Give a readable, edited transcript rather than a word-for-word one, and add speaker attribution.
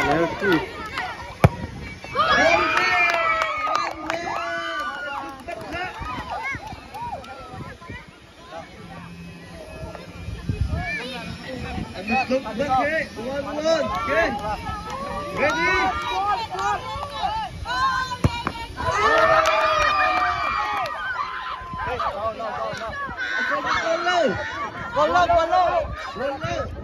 Speaker 1: Level 2.
Speaker 2: 1-1. Okay. Ready?
Speaker 3: Go low, go low.
Speaker 2: Go low.